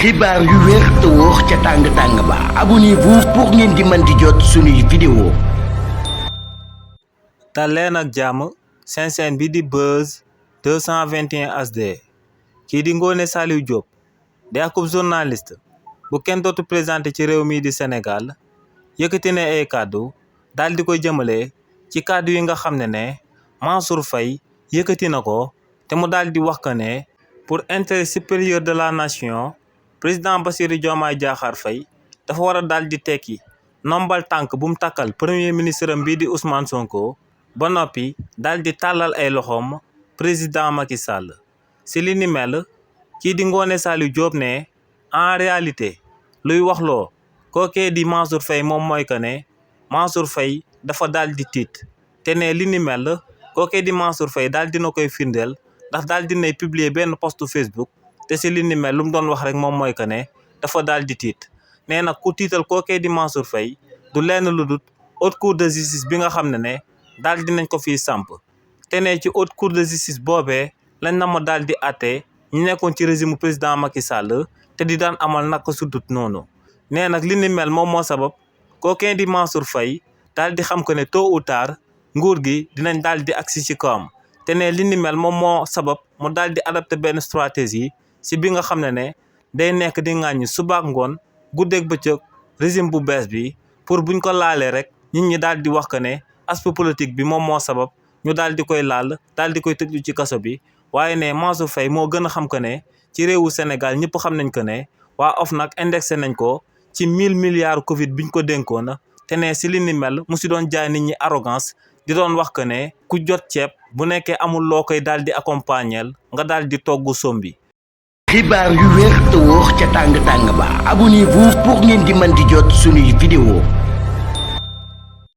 xibaar yu wér te wóor ca tàng ba abonnez-vous pour ngeen di mën di jot suñuy vidéo. dal leen ak jàmm seen chaîne bi di Buzz 221 HD kii di Ngoné Saliou Diop di akub journaliste bu kenn dootu présenté ci réew mii di Sénégal yëkkati ne ay kàddu daal di koy jëmale ci kàddu yi nga xam ne Mansour Faye yëkkati na ko te mu daal di wax que ne pour intérêt supérieur de la nation président Bassirou Diomaye Diakhar Faye dafa war a daal di tekki nombal tànk bu mu takkal premier ministre am bii di Ousmane Sonko ba noppi daal di tàllal ay loxoom président Macky Sall si li ni mel kii di Ngoné Saliou Diop ne en réalité luy waxloo kookee di Mansour Faye moom mooy que ne Mansour Faye dafa daal di tiit te ne li ni mel kookee di Mansour Faye daal dina koy firndeel ndax daal dinay publier benn post Facebook te si li ni mel lu mu doon wax rek moom mooy que ne dafa daal di tiit nee na ku tiital kookee di Mansour Faye du lenn lu dul haute cour de justice bi nga xam ne daal dinañ ko fii samp te ne ci haute cour de justice boobee lañ na ma daal di àtte ñu nekkoon ci régime président Macky Sall te di daan amal naka sudut noonu nee nag li ni mel moom moo sabab kookee di Mansour Faye daal di xam que ne tôt ou tard nguur gi dinañ daal di agsi ci kawam te ne li ni mel moom moo sabab mu daal di adopté benn stratégie si bi nga xam ne day nekk di ŋàññi suba ak ngoon guddeeg bëccëg régime bu bees bi pour buñ ko laalee rek nit ñi daal di wax que ne aspect politique bi moom moo sabab ñu daal di koy laal daal di koy tëju ci kaso bi waaye ne Mansour Faye moo gën a xam que ne ci réewu Sénégal ñëpp xam nañ que ne waa OFNAC indexé nañ ko ci 1000 milliards Covid biñ ko dénkoon te ne si li ni mel mu si doon jaay nit ñi arrogance di doon wax que ne ku jot ceeb bu nekkee amul loo koy daal di accompagner nga daal di togg sombi. xibaar yu wér te wóor ca tàng ba abonnez-vous pour ngeen di mën di jot suñuy vidéo.